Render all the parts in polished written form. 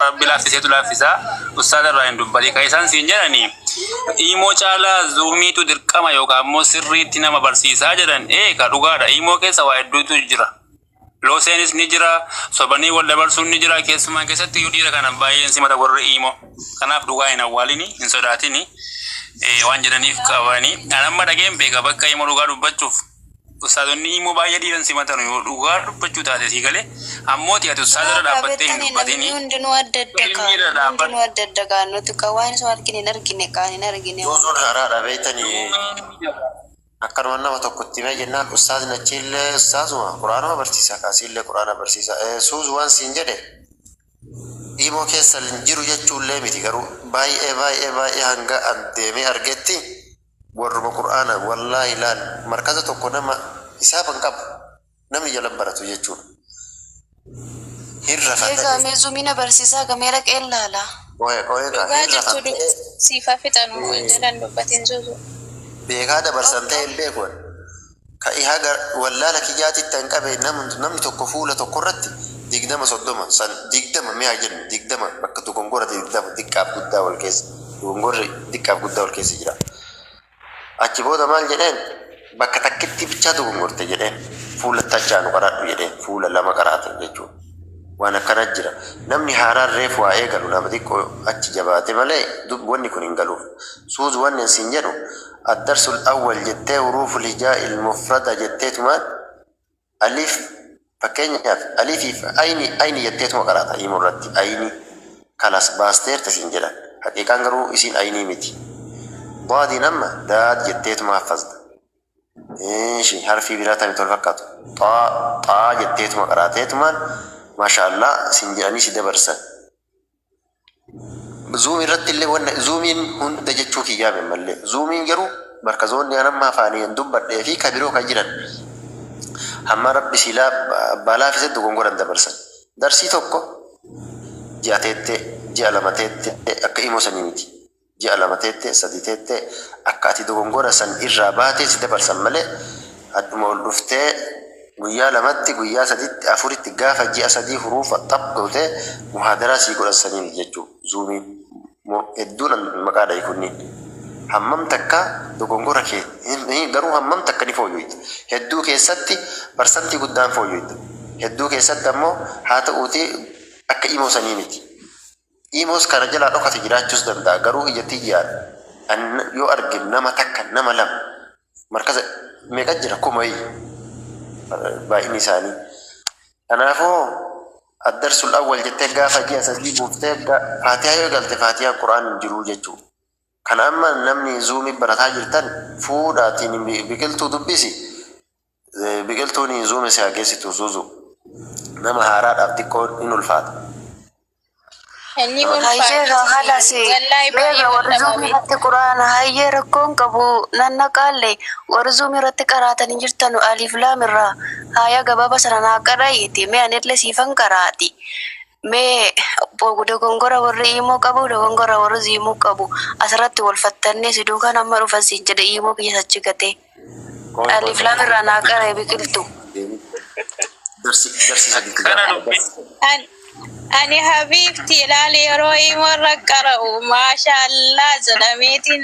Rabbi laaffiseetu laaffisaa. Ustaaza irraa hin dubbati. Kan isaan siin jedhani iimoo caalaa zuumiitu dirqama yookaan immoo sirriitti nama barsiisaa jedhan. Ee ka dhugaadha. Iimoo keessa waa hedduutu jira. Looseenis ni jira, sobanii wal dabarsuun ni jira. Keessumaa keessatti iyyuu dhiira kana baay'een simata warri iimoo. Kanaaf dhugaa hin awwaalini, hin sodaatini. Waan jedhaniif qabani. An amma dhageen beeka bakka iimoo dhugaa dubbachuuf. Ustaazonni iimoo baay'ee dhiiran simatanu yoo dhugaa dubbachuu taate sii galee. Ammoo ati ustaaza irra Yaa dhaabbattee hin beektani namni dubbatini. hundinuu adda adda kaa Ilmii irra namni hundinuu dhaabbadhu. adda adda kaa nuti ka waan isoo argine hin argine kaan hin argine waan. Zuuzuun haaraadha beektanii Zuumiin ni jaba. akkanuma nama tokkotti himee jennaan ustaazni achiillee ustaazuma quraanuma barsiisa kaasiillee quraana barsiisa. Suuzu waan siin jedhe iimoo keessa hin jiru jechuullee miti garuu baay'ee baay'ee baay'ee hanga an deemee argetti warruma quraana wallaahi laal markaza tokko nama hisaaban qabu namni jala baratu jechuudha. Hin rafan Egaa ta'e mee zuumina barsiisaa gamee dhaqee ilaala. qo'ee qo'ee kaa Dhugaa hin jirtu rafan ta'e siif haa fixanu jalan dubbatin zuzu. beekaa dabarsan Okay. ta'e hin beeku. Ka haga wallaala kiyyaatitti an qabe namni tokko fuula tokko irratti 20 30 san 20 mi'a jennu 20 bakka dogongora 20 diqqaaf guddaa wal keessa dogongorri diqqaaf guddaa wal keessa jira. Achi booda maal jedheen bakka takkitti bichaa dogongorte jedheen fuula tachaanu qaradhu jedheen fuula lama qaraatan jechuudha. Waan akkana jira. Namni haaraan reefu waa eegalu nama xiqqoo achi jabaate malee wanni kun hin galuuf. Suuz wanni siin jedhu addarsul awwal jettee huruuful hijaa'il mufrada jetteetumaan alif fakkeenyaaf alifiif ayni ayni jetteetuma qaraata himu irratti ayni kalas baasteerta siin jedhan. Haqiiqaan garuu isiin aynii miti. Daadiin amma daad jetteetuma haffazta. Ishi harfii biraa tamii tol fakkaatu. Xaa xaa jetteetuma qaraateetumaan maasha Allah siin jedhanii si dabarsan. Zuum irratti illee wanna zuumiin hunda jechuu kiyyaame mallee zuumiin garuu markazoonni an amma afaanii hin dubbadhee fi ka biroo kan jiran hamma rabbi silaa abbaa laafise dogongoran dabarsan. Darsii tokko ji'a teettee ji'a lama teettee akka imoo sanii miti. Ji'a lama teettee sadi teettee akka ati dogongora san irraa baatee si dabarsan malee hadhuma ol dhuftee guyyaa lamatti guyyaa saditti afuritti gaafa ji'a sadii huruufa xap gootee muhaadaraa sii godhan sanii miti jechuu zuumiin hedduun an maqaa dhahe kunniin. Hammam takka dogongora kee garuu hammam takka ni fooyyoyta. Hedduu keessatti parsantii guddaan fooyyoyta. Hedduu keessatti ammoo haa ta'uutii akka imoo sanii miti. Imoos kana jalaa dhokate jiraachuus danda'a garuu ija tiyyaan an yoo arge nama takka nama lama markaza meeqa jira kuma wayii baay'inni isaanii. Kanaafuu addarsul awwal jettee gaafa ji'a sadii buuftee faatihaa yoo galte faatihaan quraan hin jiruu jechuudha. Kana amma namni zuumii barataa jirtan fuudhaatiin biqiltuu dubbisi biqiltuun zuumi si haa geessitu zuuzu nama haaraadhaaf xiqqoo hin ulfaata. Inni Nama Hayyee ulfaata. halas Wallaahi meeqa baay'ee warri wal zuumii dhabame. irratti quraana hayyee rakkoon qabu nanna qaalle warri zuumii irratti qaraatanii jirtan aliif laam irraa haaya gabaaba sana naa qaraayiti mee anillee siifan qaraati. Mee dogongora warri iimoo qabu dogongora warri ziimuu qabu asirratti wal fattannee si duukaan amma dhufan siin jedhe iimoo kiyya sachi gatee. Qoy qoy Aliif laam irraa naa qara'e biqiltu. Darsi darsi sadiitti Kana gaafa dubbi. Ani habiibti ilaali yeroo imoo irra qara'u maashaallah jedhameetiin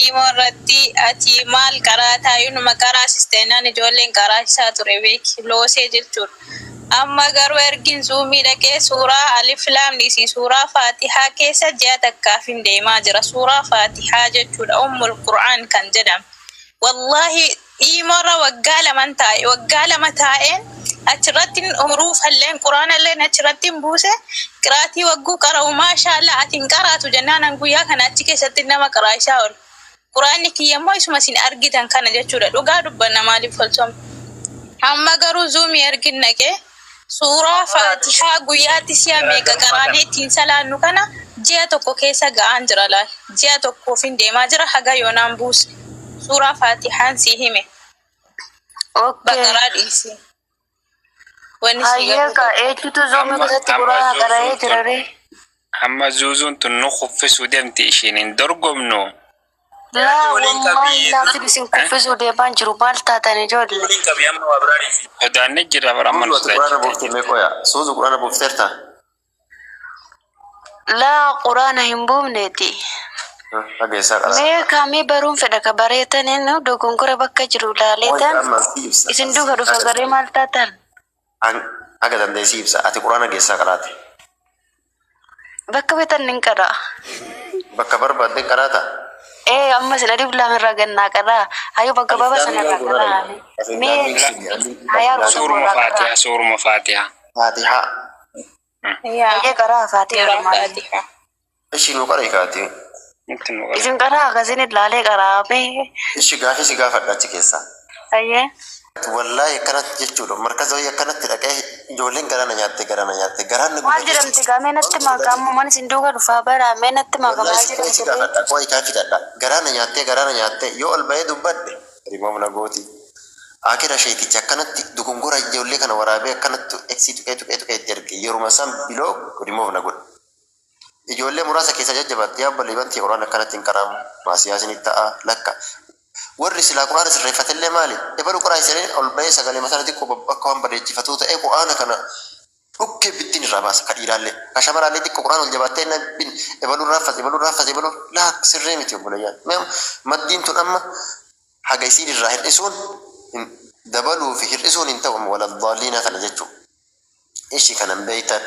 imoo irratti ati maal qaraataa inuma qaraasiste naan ijoolleen qaraasisaa ture beeki loosee jechuudha. Amma garuu ergin zuumii dhaqee suuraa alif laam dhiisii suuraa faatihaa keessa ji'a takkaaf hin deemaa jira. Suuraa faatihaa jechuudha ummul qur'aan kan jedhamu. Wallahi iimoorra waggaa laman taa'e waggaa lama taa'een achirratti huruufalleen quraanalleen achirratti hin buuse qiraatii wagguu qara'u maashaallah ati hin qaraatu jennaan an guyyaa kana achi keessatti nama qaraashaa oolu. Quraanni kiyya immoo isuma isin argitan kana jechuudha dhugaa dubbanna maaliif tolchama. Amma garuu zuumii ergin naqee suuraa faatihaa guyyaatti si'a meeqa qaraanee ittiin salaannu kana ji'a tokko keessa ga'aan jira laal. Ji'a tokkoof hin deemaa jira haga yoonaan buusne. Suuraa faatihaan si hime. Okay. Baqaraa dhiisi. Wanni si Hayyee garuu ka eenyutu zuumii Amma keessatti amma quraana qara'ee zuuzuun jira tun ree? amma zuuzuun tun nu kuffisuu deemti ishiin hin dorgomnu. Laa Waliin wallahi qabii. laafti isin kuffisuu deemaa jiru maal taatan ijoollee? Waliin qabii amma waa biraa dhiisi. Sodaannee jirra bara amma Suuzu nu ati quraana sodaachifte. buuftee mee qoya. Suuzu quraana buufteerta? Laa quraana hin buufneeti. Dhageessaa qaraate. Mee kaamee baruun fedha ka bareetaniin dogongora bakka jiru laaleetan Amma si ibsa. isin duuka dhufa garee maal taatan? Aga dandeessii ibsa. Ati quraana geessaa qaraate. Bakka beektan nin qara. Bakka barbaadde qaraata. Ee amma isin alif laam irraa gannaa qara. Hayyuu bakka baba sana irraa qara. Mee hayaa Suuruma irraa qara. Faatihaa, suuruma Faatihaa. Faatihaa. Yaa. Hayyee qaraa faatee Suuraa armaan. Faatihaa. Ishii nu qara kaati. Nutti nu qara. Isin qaraa akkasiin ilaalee qaraa mee. Ishii gaafii si gaafadha achi keessaa. Hayyee. Wallaahi akkanatti jechuudha. Markaza wayii akkanatti dhaqee ijoolleen garana nyaatte garana nyaatte garaan na Maal jedhamti gaa mee natti makaa ammoo mana isin duuka dhufaa bara mee natti makaa maal Wallaahi si jedhamti? gaafadha. Qo'i kaa fidadha. Garaana nyaattee garana nyaattee yoo ol bahee dubbadhe rimoom na gooti. Akira sheeticha akkanatti dogongora ijoollee kana waraabee akkanatti eegsii tuqee tuqee tuqee itti erge yeruma san biloo rimoof na godhe. Ijoollee muraasa keessa jajjabaatti yaa obboleeyyan bantii quraan akkanatti hin qaraamu maasiyaa isinitti ta'a lakka. Warri silaa quraana sirreeffatellee maali? Ebalu qoraa isanii ol bahee sagalee mataa xiqqoo akka waan bareechifatuu ta'e quraana kana dhukkee bittiin irraa baasa ka dhiiraallee. Ka shamaraallee xiqqoo quraan ol jabaattee na bin ebaluu raffas ebaluu raffas ebaluu laa sirree miti obboleeyyan. Maddiin tun amma haga isiin irraa hir'isuun dabaluu fi hir'isuun hin ta'u waladdaaliina kana jechuudha. Ishi kanan beeytan.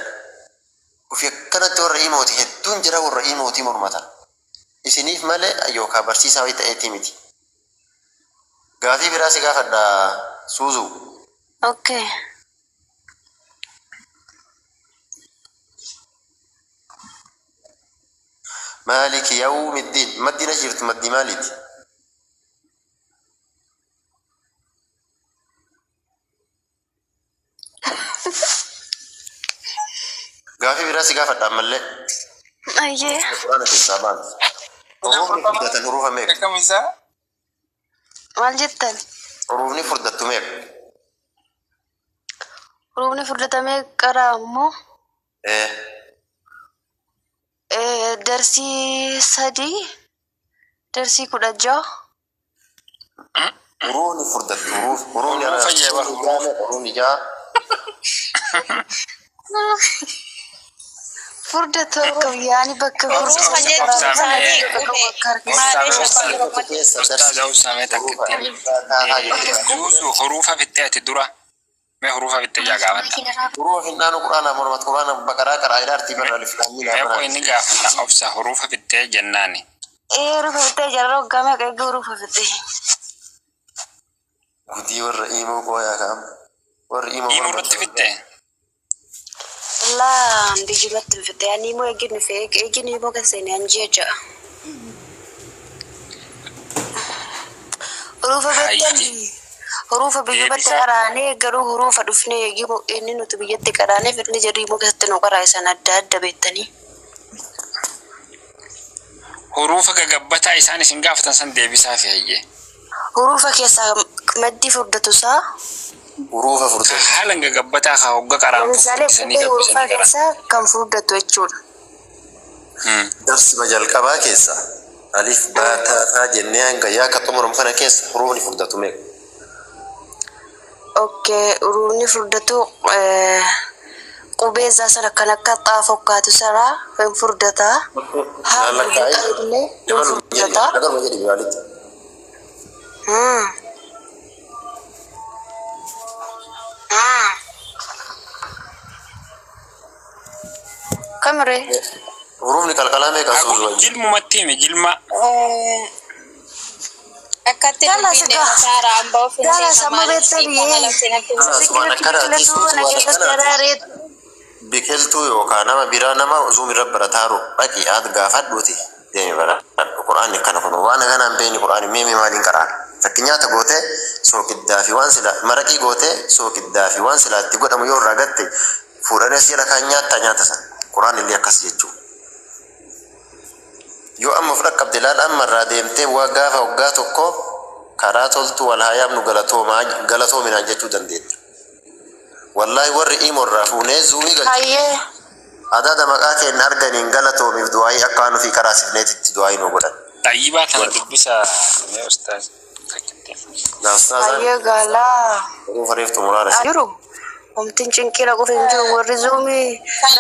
Ufi akkanatti warra imooti hedduun jira warra imootii mormatan. Isiniif malee yookaan barsiisaa wayii ta'eetii miti. Gaafii biraa si gaafadha Suuzuu. Okay. Maaliki yawmiddiin. Maddiin achi jirtu maddii maaliiti? Gaafii biraa si gaafadha ammallee. Ayyee. Quraana keessaa baana. Huruufni furdatan huruufa meeqa? Akkam isaa? Maal jettan? Huruufni furdattu meeqa? Huruufni furdatamee qaraa ammoo darsii 3 darsii 16. Huruufni furdattu huruuf huruufni Huruufa jee bara huruufa. Huruufni ja'a. Furdatu akka yaani bakka Huruufa jechuun isaanii qubee. Maaliif afaan Oromoo Ustaaza Usaamee takkitti. Zuuzu huruufa fittee ati dura. Mee huruufa fittee jaa gaafadha. Huruufa finnaanu quraana mormat quraana baqaraa qaraa ilaartii barra aliflaamii Mee gaafana. qo'i ni gaafanna obsa huruufa fittee jennaani. Ee huruufa fittee jara waggaa meeqa eeguu huruufa fittee. Gudii warra imoo qooyaa kaam. Warri imoo Imoo irratti fittee? Laa biyyumatti hin fitte ani immoo eegin dhufe eegin immoo kan seene an ji'a 6. Huruufa beektan huruufa biyyumatti qaraanee garuu huruufa dhufnee eegii inni nuti biyyatti qaraanee fidni jedhu immoo keessatti nu qaraa isaan adda adda beektanii. Huruufa gagabbataa isaan isin gaafatan san deebisaa fi hayyee. Huruufa keessaa maddii furdatu isaa. Huruufa furdatu. Haalan gagabbataa haa hogga qaraan Meeshaalee furdisanii qubee huruufaa gabbisanii qaran. keessaa kan furdatu jechuudha. Darsima jalqabaa keessa alif baa taa taa jennee hanga yaa ka xumuramu kana keessa huruufni furdatu meeqa? Okay, huruufni furdatu qubee isaa sana kan akka xaa fokkaatu saraa hin furdataa. Haa illee hin furdataa. Nagaruma jedhi biraalitti. Kamiree? Huruufni qalqalaa meeqa suuzu? Jilmumatti himi jilma. Akkatti Jala dubbiin sigaa. dheerataa raambaa of hin Jala beeka sama maaliif beektanii. siika malatti natti Sumaan akkanaati. Biqiltuu na keessatti araaree Biqiltuu yookaan nama biraa nama zuum irra barataaru dhaqi ati gaafadhuuti deemi baradhu. Quraanni kana kun waan kanaan beekni quraanni meemee maaliin qaraan? Fakkeenyaata gootee soogiddaa fi waan sila maraqii gootee soogiddaa fi waan sila itti godhamu yoo irraa gatte fuudhanii asii jala kaan nyaattaa nyaata sana. Quraanni illee akkas jechuudha. Yoo amma of dhaqqabde ilaal amma irraa deemtee waa gaafa waggaa tokko karaa toltu wal haa yaamnu galatoominaan jechuu dandeetta. Wallaahi warri imo irraa fuunee zuumii galche. Hayyee. Adaada maqaa keenya arganiin galatoomiif du'aayii akka waan ofii karaa sifneetitti du'aayii nu godhan. Xayyibaa tana dubbisa mee ustaaz. Takkitti. Hayyee galaa. Huruufa reeftu muraara. Jiru. Homtiin cinqiira qofa hin jiru warri zuumii.